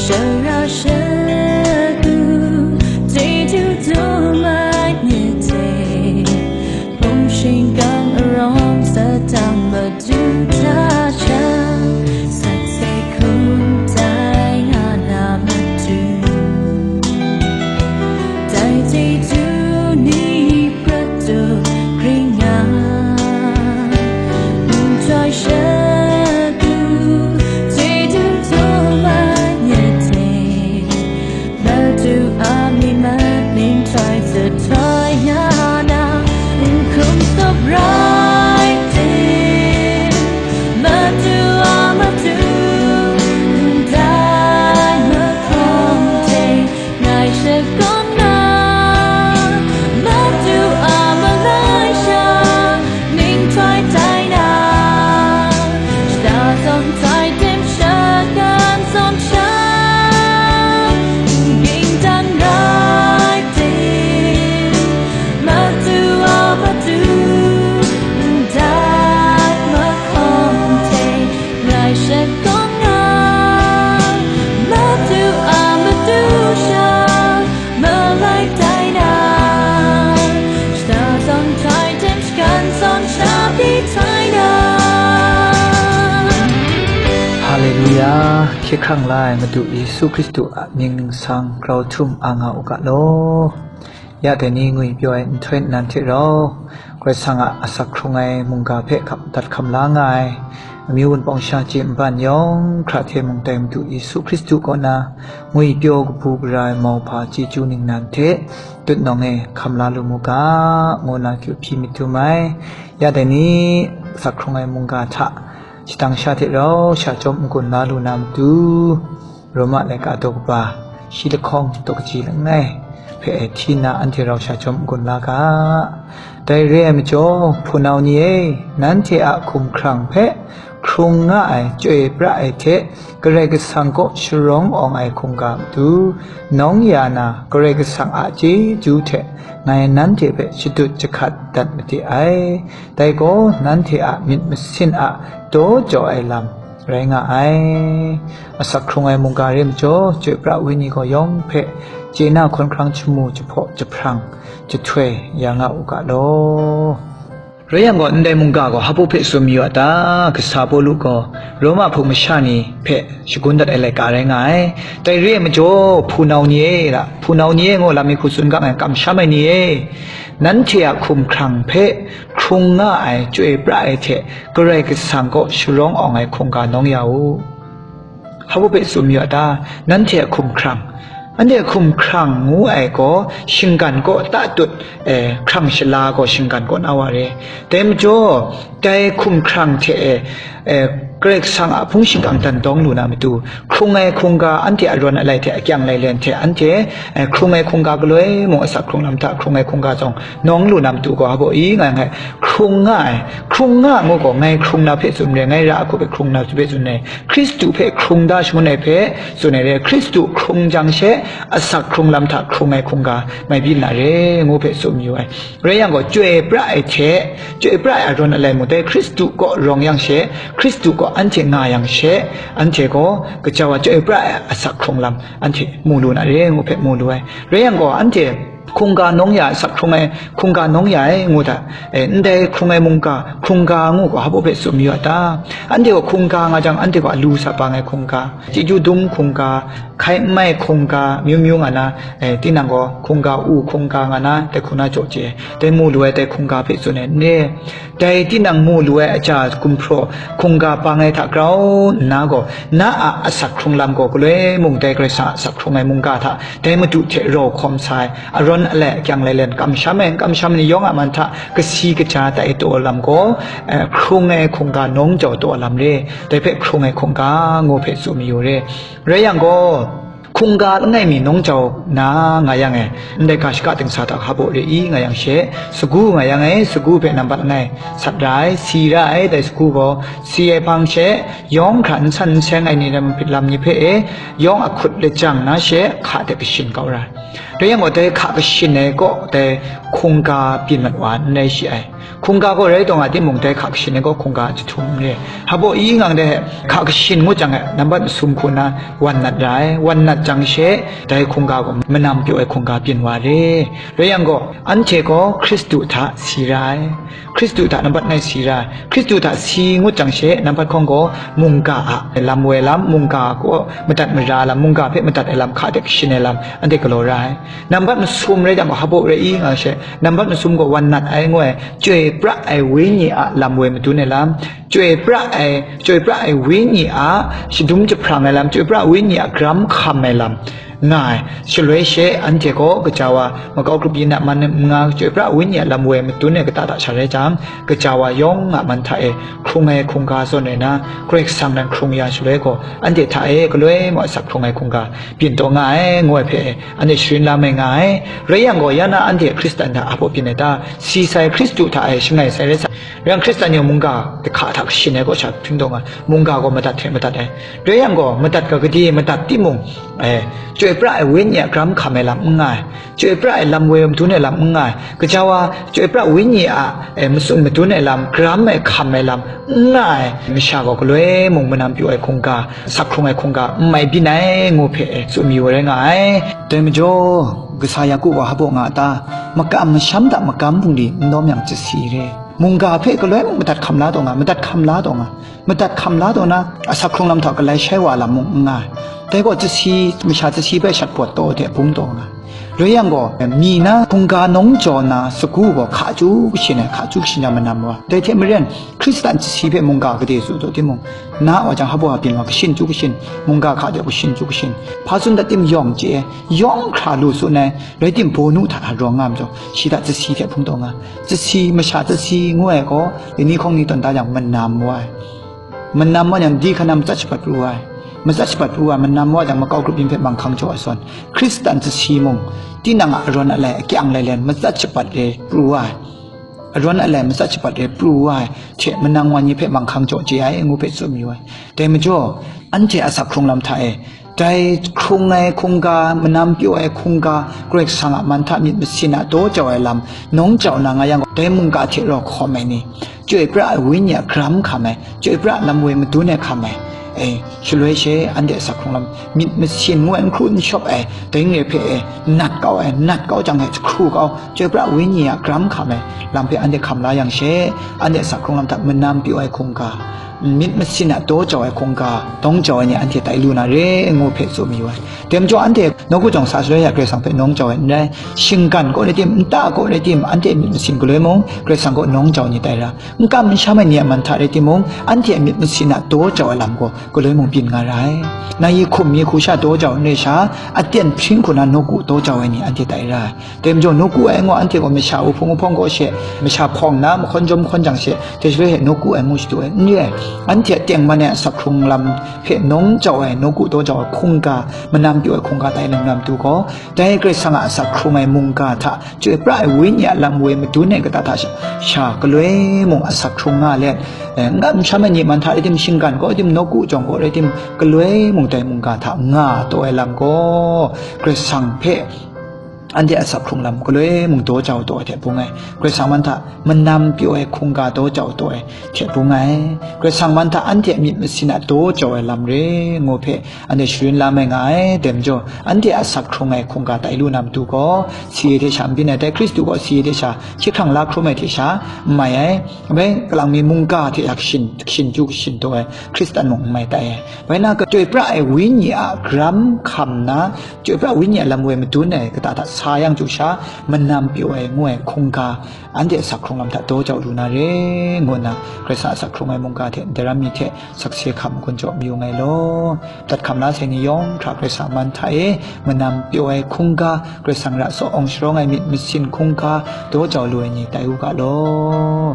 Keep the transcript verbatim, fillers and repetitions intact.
Shara shagu, chyeju dum ai myit hte, hpung shingkang arawng sadang madu hta sha, sakse hkum tai nga na matu. Dai chyeju ni prat tu kring nga, nhtoi shagu, chyeju dum ai myit hte, madu a myit maning htoi zahtoi nga na, n hkum tsup rai tim, madu a matu, ndai mahkawng hte ngai shakawn na, madu a malai sha, ning htoi tai na, shada zawn htoi tim, shagan zawn sha, n ging dan rai tim, madu a matu, ndai mahkawng hte ngai shakawn nga, madu a matu sha, malai tai na, shada zawn htoi tim, shagan zawn sha pyi tai na. Haleluya! Hkye hkrang la ai Madu Yesu Hkristu a mying ningsang grau htum a nga u ga law. Ya dai ni ngwi pyaw ai nhtoi nnan hte rau, Karai Kasang a asak hkrung ai mungga hpe hkap dat hkam la nga ai, amyu wunpawng sha chye nban yawng hkra hte mung dai Madu Yesu Hkristu kaw na ngwi pyaw kabu gara ai mauhpa chyeju ningnan hte tutnawng e hkam la lu mu ga, ngu na kyu hpyi myit dum ai. Ya dai ni, asak hkrung ai mungga hta shadang sha hte rau sha chyawm n-gun la lu na matu, Roma laika daw kaba shi lahkawng daw kaji langai hpe hti nna anhte rau sha chyawm n-gun la ga. Dai re ai majaw, hpunau ni e, nanhte a hkumhkrang hpe hkrung nga ai chyoi pra ai hte, Karai Kasang kaw sharawng awng ai hkungga matu nawng ya na, Karai Kasang a chyeju hte ngai nanhte hpe shadut jahkat dat made ai. Dai gaw nanhte a myit masin a daw jaw ai lam rai nga ai. Asak hkrung ai mungga re majaw, chyoi pra ai wenyi gaw yawng hpe chye na hkawn hkrang, jahmu, jahpaw, jahprang, jahtoi ya nga u ga law. Rai yang gaw, ndai mungga gaw hpa baw hpe tsun mayu a ta? Kasa Pawlu gaw Roma hpung masha ni hpe shagun dat ai laika rai nga ai. Dai re ai majaw, hpunau ni e, ra, hpunau ni e, ngu lam mi hku tsun gang ai kamsham ai ni e, nanhte a hkumhkrang hpe hkrung nga ai chyoi pra ai hte, Karai Kasang kaw sharawng awng ai hkungga nawng ya u. Hpa baw hpe tsun mayu a ta? Nanhte a hkumhkrang, anhte a hkumhkrang ngu ai gaw, shinggan kaw tatut, eh, hkrang shala gaw shinggan kaw na wa re. Dai majaw, dai hkumhkrang hte e, eh, Karai Kasang a hpung shingkang dan dawng lu na matu, hkrung ai hkungga, anhte a rawn alai hte akyang lailen hte anhte, eh, hkrung ai hkungga galoi mung, asak hkrung lam hta hkrung ai hkungga zong nawng lu na matu gaw, hpa baw i nga ai, hkrung nga ai, hkrung nga ngu gaw, ngai hkrung na hpe tsun re, ngai ra hku hpe hkrung na hpe tsun re, Hkristu hpe hkrung da shangun ai hpe tsun ai re, Hkristu hkrung jang she, asak hkrung lam hta hkrung ai hkungga mai byin na re, ngu hpe tsun mayu ai. Rai yang gaw, chyoi pra ai hte, chyoi pra ai arawn alai mung dai Hkristu kaw rawng yang she, Hkristu kaw anhte nga yang she, anhte gaw gaja wa chyoi pra ai asak hkrung lam anhte mu lu na re, ngu hpe mu lu ai. Rai yang gaw, anhte hkungga nawng ya ai, asak hkrung ai hkungga nawng ya ai, ngu hta, e, ndai hkrung ai mungga hkungga ngu gaw, hpa baw hpe tsun mayu a ta? Anhte gaw hkungga nga jang, anhte gaw alu sa bang ai hkungga, chyeju dum hkungga, hkai n mai hkungga, myu myu nga na, eh, tinang gaw hkungga u hkungga nga na, dai hku na jaw chye ai, dai mu lu ai, dai hkungga hpe tsun ai n re. Dai tinang mu lu ai aja gumhpraw hkungga bang ai hta grau nna gaw, na a asak hkrung lam gaw galoi mung dai Karai Kasang a asak hkrung ai mungga hta dai Madu hte rau hkawm sa ai, arawn alai akyang lailen kamsham ai, kamsham ai ni yawng a man hta kasi kaja tai taw lam gaw, eh, hkrung ai hkungga nawng jau taw lam re, dai hpe hkrung ai hkungga ngu hpe tsun mayu re. Rai yang gaw, Hkungga langai mi nawng jau na nga yang e, ndai ga shaka dingsa hta hpa baw re i nga yang she, sagu nga yang e, sagu hpe nambat langai sat ra ai, si ra ai, dai sagu gaw si ai hpang she, yawng hkra n san n seng ai ni lam hpit lam ni hpe e, yawng ahkut lajang na she, hka de kashin kau ra ai. Rai yang gaw, dai hka kashin ai kaw, dai hkungga byin mat wa n rai shi ai. Hkungga gaw rai taw nga timung, dai hka kashin ai gaw hkungga jahtum n re. Hpa baw i ngang dai hka kashin ngut jang e, nambat masum hku nna wan nat ra ai. Wan nat jang she, dai hkungga gaw manam pyaw ai hkungga byin wa re. Rai yang gaw, anhte gaw Hkristu hta si ra ai. Hkristu hta nambat ngai si ra ai. Hkristu hta si ngut jang she, nambat hkawng gaw mungga a lam woi lam, mungga gaw madat mara lam, mungga hpe madat ai lam, hka de kashin ai lam, anhte galaw ra ai. Nambat masum rai jang gaw, hpa baw rai i nga she, nambat masum gaw wan nat ai ngu ai, chyoi pra ai wenyi a lam woi madun ai lam, chyoi pra ai, chyoi pra ai wenyi a shadum jahprang ai lam, chyoi pra wenyi a garam hkam ai lam nga ai. Shaloi she anhte gaw gaja wa makau grup yin a man n nga, chyoi pra wenyi a lam woi madun ai kata hta sha rai jang, gaja wa yawng a man hta e hkrung ai hkungga zawn ai na, Karai Kasang nan hkrung ya shaloi gaw, anhte hta e galoi mung asak hkrung ai hkungga byin taw nga ai, ngu ai hpe anhte sharin la mai nga ai. Rai yang gaw, ya na anhte Hkristan hta a baw byin ai ta? Si sai Hkristu hta e shangai sai rai sa. Rai yang, Hkristan yawng mungga hka hta kashin ai kaw sha hpring taw nga, mungga gaw madat hte madat ai. Rai yang gaw, madat ga gade madat timung, e, chyoi pra ai wenyi a garam hkam ai lam n nga ai. Chyoi pra ai lam woi madun ai lam n nga ai. Gaja wa, chyoi pra wenyi a, e, matsun madun ai lam, garam ai hkam ai lam n nga ai masha gaw, galoi mung manam pyaw ai hkungga, asak hkrung ai hkungga n mai byin ai, ngu hpe, e, tsun mayu ai rai nga ai. Dai majaw, kasa Yaku gaw hpa baw nga a ta? Makam masham hta magam bungli n lawm yang, chyasi re. Mungga hpe galoi mung madat hkam la taw nga, madat hkam la taw nga, madat hkam la taw na, asak hkrung lam hta galai shai wa lam mung n nga ai. Dai gaw chyasi, masha chyasi hpe shat pawt taw hte bung taw nga. Rai yang gaw, mi na hkungga nawng jau na sagu gaw hka chyu kashin ai, hka chyu kashin yang manam wa. Dai hte maren, Hkristan chyasi hpe mungga gade tsu taw timung, na wa jang, hpa baw byin wa, kashin chyu kashin, mungga hka de kashin chyu kashin, hpa tsun dat tim yawng chye ai, yawng hkra lu tsun ai, rai tim, bawnu hta rawng nga majaw, shi hta chyasi hte hpung taw nga. Chyasi, masha chyasi ngu ai gaw, dai ni hkawng ni tawn da jang, manam wa ai. Manam wa jang, di hkan na matsat shapat pru wa ai. Matsat shapat pru wa ai, manam wa jang, makau grup yin hpe manghkang jaw ai zawn, Hkristan chyasi mung, tinang a arawn alai akyang lai len matsat shapat re pru wa ai. Arawn alai matsat shapat re pru wa ai hte, manang wa ni hpe manghkang jaw chye ai, ngu hpe tsun mayu ai. Dai majaw, anhte asak hkrung lam hta e, dai hkrung ai hkungga, manam pyaw ai hkungga, Karai Kasang a man hta myit masin a daw jau ai lam, nawng jau na nga yang gaw, dai mungga hte rau hkawm ai ni, chyoi pra ai wenyi a garam hkam ai, chyoi pra lam woi madun ai hkam ai, e, shaloi she anhte asak hkrung lam myit masin ngu ai, n hkru n shawp ai, dai re hpe, e, nat kau ai, nat kau jang e, jahkru kau, chyoi pra wenyi a garam hkam ai lam hpe anhte hkam la yang she, anhte asak hkrung lam hta manam pyaw ai hkungga, myit masin a daw jau ai hkungga, nawng jau ai ni anhte tai lu na re, ngu hpe tsun mayu ai. Dai majaw, anhte nawku jawng sa shaloi ya Karai Kasang hpe nawng jau ai n rai, shinggan kaw rai tim, nta kaw rai tim, anhte myit masin galoi mung Karai Kasang kaw nawng jau ni tai ra, n kam n sham ai ni a man hta rai timung, anhte a myit masin a daw jau ai lam gaw galoi mung byin nga ra ai. Nai hkum mi hku sha daw jau n re sha, aten hpring hku na nawku daw jau ai ni anhte tai ra ai. Dai majaw, nawku ai ngu anhte gaw masha wuhpung wuhpawng kaw she, masha hpawng na mahkawn jawm hkawn jang she, dai shaloi he nawku ai ngu shadu ai n re ai. Anhte a tengman ai asak hkrung lam hpe nawng jau ai, nawku daw jau ai hkungga, manam pyaw ai hkungga tai na lam tu gaw, dai Karai Kasang a asak hkrung ai mungga hta, chyoi pra ai wenyi a lam woi madun ai kata hta sha, sha galoi mung asak hkrung nga let, eh, n kam n sham ai ni man hta rai tim, shinggan kaw rai tim, nawku jawng kaw rai tim, galoi mung dai mungga hta nga taw ai lam gaw, Karai Kasang hpe anhte asak hkrung lam galoi mung daw jau taw ai hte bung ai. Karai Kasang man hta manam pyaw ai hkungga daw jau taw ai hte bung ai. Karai Kasang man hta anhte a myit masin a daw jau ai lam re, ngu hpe anhte sharin la mai nga ai. Dai majaw, anhte asak hkrung ai hkungga tai lu na matu gaw, si ai hte sha n byin ai, dai Hkristu gaw si ai hte sha, hkying hkrang la hkrum ai hte sha, n mai ai. Bai, kalang mi mungga hte sha kashin, kashin chyu kashin taw ai Hkristan mung n mai tai ai. Bai na, chyoi pra ai wenyi a garam hkam na, chyoi pra wenyi a lam woi madun ai kata hta sa yang chyu sha, manam pyaw ai ngu ai hkungga, anhte asak hkrung lam hta daw jau lu na re, ngu nna, Karai Kasang asak hkrung ai mungga hte daram mi hte sakse hkam gun jaw mayu ngai law. Tat hkam la sai ni yawng hkra Karai Kasang man hta e, manam pyaw ai hkungga, Karai Kasang ra tsaw awng sharawng ai myit masin hkungga, daw jau lu ai ni tai u ga law.